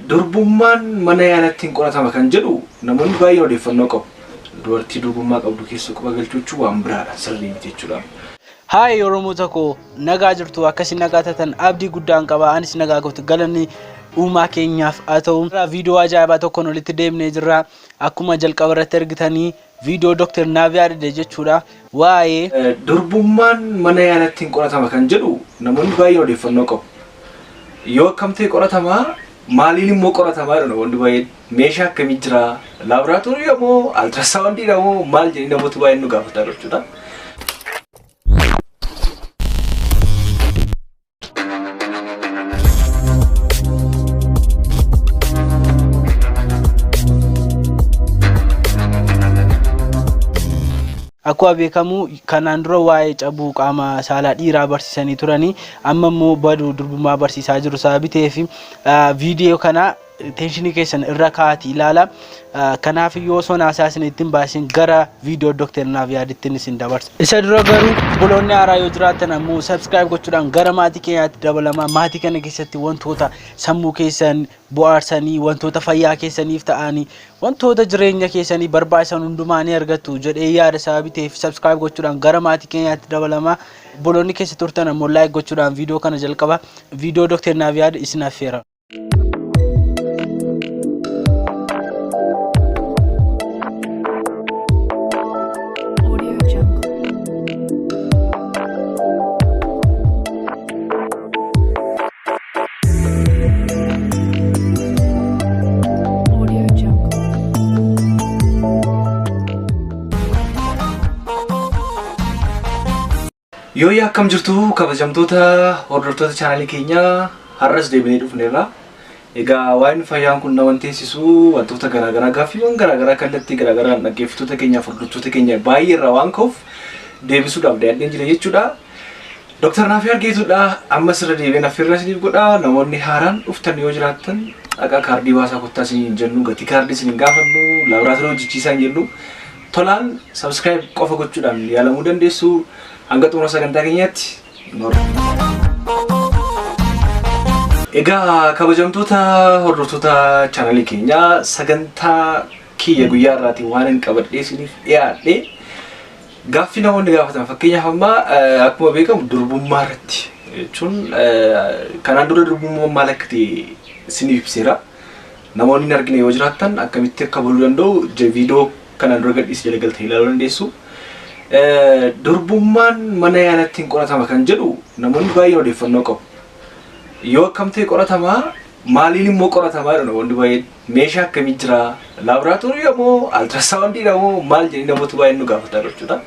Durbummaan mana yaalatti hin qoratama kan jedhu namoonni baay'een odeeffannoo qabu. Dubartii durbummaa qabdu keessa quba galchuu jechuun waan biraadha, sirrii miti jechuudha. Haay Oromoota koo, nagaa jirtu? Akkasii nagaa taatan abdii guddaan qaba. Anis nagaa gootu, galanni uumaa keenyaaf haa ta'u. Viidiyoo ajaa'ibaa tokkoon walitti deemnee jirra. Akkuma jalqaba irratti argitanii, viidiyoo Dr. Naaviyaa Dide jechuudha. Waa'ee Durbummaan mana yaalatti hin qoratama kan jedhu namoonni baay'een odeeffannoo qabu. Yoo akkam ta'e qoratamaa, maaliin immoo qoratamaa jedhu namoonni baay'een. Meeshaa akkamii jira, laaboraatoorii moo ultrasoundii moo maal jedhanii namoota baay'een nu gaafataa jechuudha. Akkuma beekamu, kanaan dura waa'ee cabuu qaama saalaa dhiiraa barsiisanii turanii, amma immoo baduu durbummaa barsiisaa jiru. Sababii ta'eef viidiyoo kana tension keessan irra kaa'atii ilaala. Kanaaf yoo osoo naasaa isin ittiin baasin gara viidiyoo Dr. Naaviyaadittiin isin dabarsa. Isa dura garuu obboloonni haaraa yoo jiraatan ammoo subscribe gochuudhaan gara maatii keenyaatti dabalamaa. Maatii kana keessatti wantoota sammuu keessan bohaarsanii, wantoota fayyaa keessaniif ta'anii, wantoota jireenya keessanii barbaachisan hundumaa ni argattu jedhee yaada. Sababii ta'eef subscribe gochuudhaan gara maatii keenyaatti dabalamaa. Obboloonni keessa turtan ammoo like gochuudhaan viidiyoo kana jalqaba. Viidiyoo Dr. Naaviyaad isin affeera. Audio Jungle. Audio Jungle. Yoo akkam jirtu, kabajamtoota hordoftoota chaanalii keenyaa? Har'as deebinee dhufneerra. Egaa waa'een fayyaan kun nama teessisu wantoota garaagaraa, gaaffiiwwan garaagaraa kallattii garaagaraan dhaggeeffattoota keenyaaf hordoftoota keenya baay'ee irraa waan ka'uuf deebisuudhaaf dhiyaadheen jira jechuudha. Dooktar Naafiyaa Argeetudha. Ammas irra deebiin affeerraa isiniif godha. Namoonni haaraan dhuftan yoo jiraattan, dhaqaa kaardii baasaa kottaa isiniin hin jennu, gatii kaardii isiniin gaafannu, laaboraatoorii hojjechiisaa hin jennu. Tolaan subscribe qofa gochuudhaan yaalamuu dandeessu. Hanga xumura sagantaa keenyaatti nu Egaa kabajamtoota hordoftoota chaanalii keenyaa, sagantaa kiyya guyyaa irraatiin waan hin qabadhee isiniif dhiyaadhe gaaffii namoonni gaafatan. Fakkeenyaaf amma akkuma beekamu durbummaa irratti jechuun, kanaan dura durbummaan maal akka ta'e isiniif ibseera. Namoonni hin argine yoo jiraattan, akkamitti akka buluu danda'u viidiyoo kanaan dura gadhiise jala galtanii ilaaluu dandeessu. Durbummaan mana yaalatti hin qoratama kan jedhu namoonni baay'een odeeffannoo qabu. Yoo akkam ta'e qoratamaa, maaliin immoo qoratamaa jedhu namoonni baay'een. Meeshaa akkamii jira, laaboraatoorii moo ultrasoundii moo maal jedhanii namoota baay'een nu gaafataa jechuudha.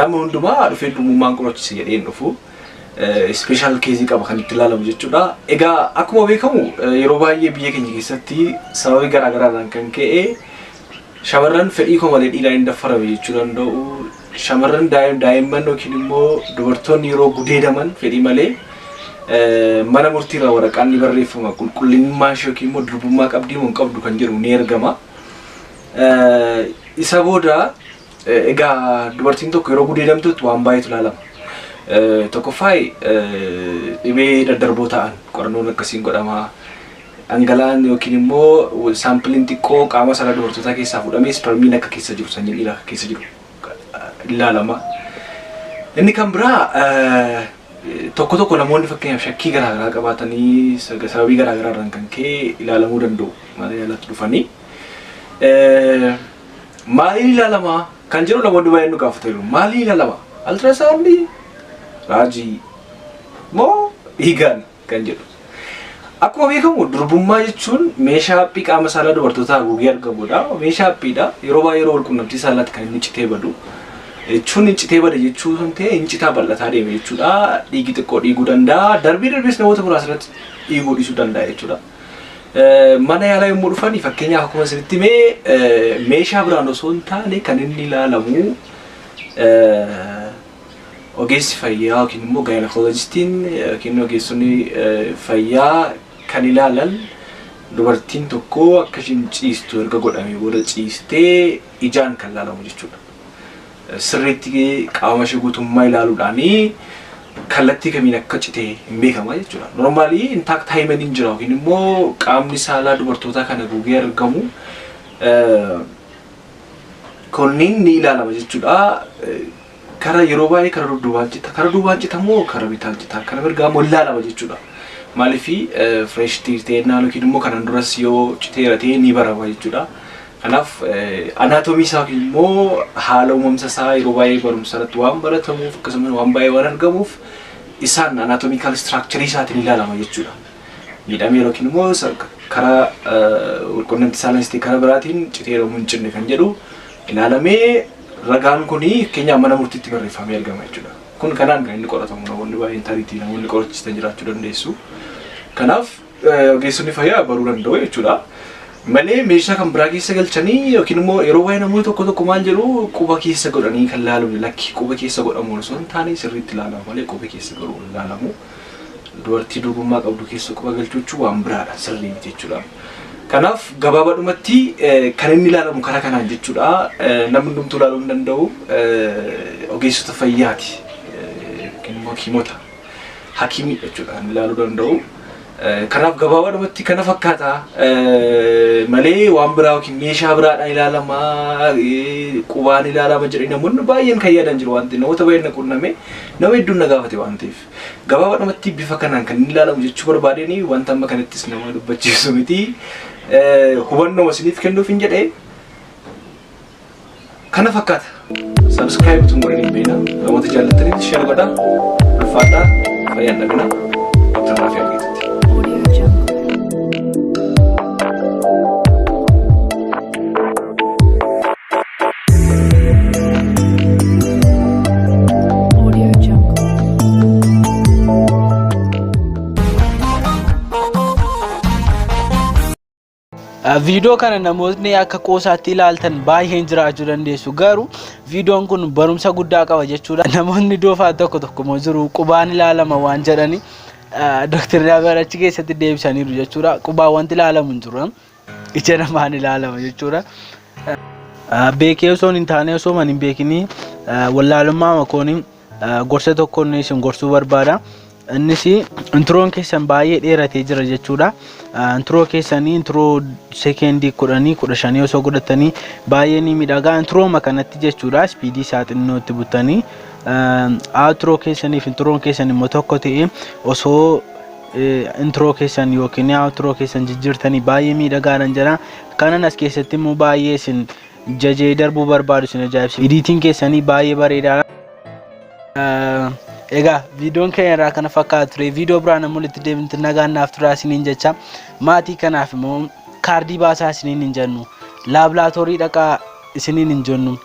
Nama hundumaa dhufee durbummaan qorachiise jedhee hin dhufu. Special case qaba kan itti ilaalamu jechuudha. Egaa akkuma beekamu yeroo baay'ee biyya keenya keessatti sababii garaagaraadhaan kan ka'e shamarran fedhii koo malee dhiiraan hin daffarame jechuu danda'u. Shamarran, daa'imman yookiin immoo dubartoonni yeroo gudeedaman fedhii malee mana murtiirraa waraqaan ni barreeffama, qulqullinummaa ishee yookiin immoo durbummaa qabdii moo hin qabdu kan jedhu ni ergama. Isa booda egaa dubartiin tokko yeroo gudeedamtutti waan baay'eetu ilaalama. Tokkoffaa, dhibee daddarboo ta'an qorannoon akkasiin godhama. Dhangala'aan yookiin immoo saampiliin xiqqoo qaama saalaa dubartootaa keessaa fuudhamee ispermiin akka keessa jiru, sanyiin dhiiraa akka keessa jiru ilaalama. Inni kan biraa, tokko tokko namoonni fakkeenyaaf shakkii garaagaraa qabaatanii sababii garaagaraa irraan kan ka'e ilaalamuu danda'u mana yaalatti dhufanii. Maaliin ilaalama kan jedhu namoonni baay'een nu gaafataniiru. Maaliin ilaalama? Ultrasoundii, raajii moo dhiigaan kan jedhu. Akkuma beekamu durbummaa jechuun meeshaa haphii qaama saalaa dubartootaa haguugee argamudha. Meeshaa haphiidha. Yeroo baay'ee yeroo walqunnamtii saalaatti kan inni citee badu. Jechuun hin citee bada jechuu sun ta'e, hin citaa bal'ataa deeme jechuudha. Dhiigi xiqqoo dhiiguu danda'a. Darbii darbees namoota muraasa irratti dhiiguu dhiisuu danda'a jechuudha. Mana yaalaa yommuu dhufan, fakkeenyaaf akkuma isinitti himee, meeshaa biraan osoo hin taane kan inni ilaalamu ogeessi fayyaa yookiin immoo gynecologist iin yookiin ogeessonni fayyaa kan ilaalan, dubartiin tokko akka isheen ciistu erga godhamee booda ciistee ijaan kan ilaalamu jechuudha. Sirriitti qaama ishee guutummaa ilaaluudhaanii Kallattii kamiin akka citee hin beekama jechuudha. Normally intact hymen hin jira yookiin immoo qaamni saalaa dubartootaa kana guugee argamu kunniin ni ilaalama jechuudha. Kara yeroo baay'ee kara dudduubaan cita, kara duubaan cita moo kara bitaan cita, kara mirgaa moo ilaalama jechuudha. Maaliif fresh ta'ennaan yookiin immoo kanaan duras yoo citeera ta'e ni barama jechuudha. Kanaaf anatomy isaa yookiin immoo haala uumamsa isaa yeroo baay'ee barumsa irratti waan baratamuuf, akkasumas waan baay'ee waan argamuuf, isaan anatomical structure isaatiin ilaalama jechuudha. Miidhamee yookiin immoo karaa walqunnamtii saalaanis ta'e karaa biraatiin citeera moo hin cinne kan jedhu ilaalamee, ragaan kuni fakkeenyaaf mana murtiitti barreeffamee argama jechuudha. Kun kanaan kan inni qoratamu. Namoonni baay'een tariitii namoonni qorachiisan jiraachuu dandeessu. Kanaaf ogeessonni fayyaa baruu danda'u jechuudha. Malee meeshaa kan biraa keessa galchanii yookiin immoo yeroo baay'ee namoonni tokko tokko maal jedhu, quba keessa godhanii kan laalu. Lakki, quba keessa godhamu osoo hin taane sirriitti ilaalama malee quba keessa godhuu hin ilaalamu. Dubartii durbummaa qabdu keessa quba galchuu jechuun waan biraadha, sirrii miti jechuudha. Kanaaf gabaabaadhumatti kan inni ilaalamu karaa kanaan jechuudha. Namni hundumtuu ilaaluu hin danda'u. Ogeessota fayyaati yookiin immoo hakiimota, hakiimii jechuudha kan ilaaluu danda'u. Kanaaf gabaabaadhumatti kana fakkaata malee waan biraa yookiin meeshaa biraadhaan ilaalama, qubaan ilaalama jedhanii namoonni baay'een kan yaadan jiru waan ta'eef, namoota baay'een na qunname, nama hedduun na gaafate waan ta'eef, gabaabaadhumatti bifa kanaan kan inni ilaalamu jechuu barbaadeen. Wanta amma kanattis nama dubbachiisu miti, hubannoo isiniif kennuuf hin jedhee kana fakkaata. Subscribe tun godhanii hin beekna. Namoota jaallattanitti share godhaa. Ulfaadhaa, fayyaan dhabina. Dr. Raafii Argeetutti. Audio Jungle. Audio Jungle. Viidiyoo kana namootni akka qoosaatti ilaaltan baay'een jiraachuu dandeessu, garuu viidiyoon kun barumsa guddaa qaba jechuudha. Namoonni doofaa tokko tokko immoo jiru, qubaan ilaalama waan jedhani Dr. Naabar achi keessatti deebisaniiru jechuudha. Qubaan wanti ilaalamu hin jiru. Ija namaan ilaalama jechuudha. Beekee osoo hin taane, osoo hin beekinii, wallaalummaa makoonii gorsa tokkoon isin gorsuu barbaada. Innis introon keessan baay'ee dheeratee jira jechuudha. Intro keessanii intro sekeendii 10, 15 osoo godhatanii baay'ee ni miidhaga. Introoma kanatti jechuudha, speedii isaa xinnootti butanii outro keessaniif introon keessan immoo tokko ta'e, osoo intro keessan yookiin outro keessan jijjiirtanii baay'ee miidhagaadhaan jira. Kanan as keessatti immoo baay'ee isin jajee darbuu barbaadu, isin ajaa'ibsiisa. Editiin keessanii baay'ee bareedaadha. Egaa viidiyoon keenya irraa kana fakkaata ture. Viidiyoo biraan ammoo itti deemti, nagaan naaf turaa isiniin jecha. Maatii kanaaf immoo kaardii baasaa isiniin hin jennu. Laaboraatoorii dhaqaa isiniin hin jennu.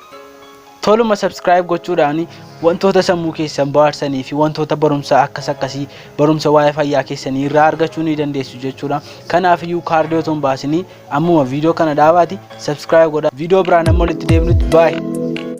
Toluma subscribe gochuudhaan wantoota sammuu keessan bohaarsanii fi wantoota barumsa akkas akkasii, barumsa waa'ee fayyaa keessanii irraa argachuu ni dandeessu jechuudha. Kanaaf iyyuu kaardii otoo hin baasinii ammuma viidiyoo kana dhaabaati subscribe godhaa. Viidiyoo biraan ammoo itti deebinutti, baay'ee.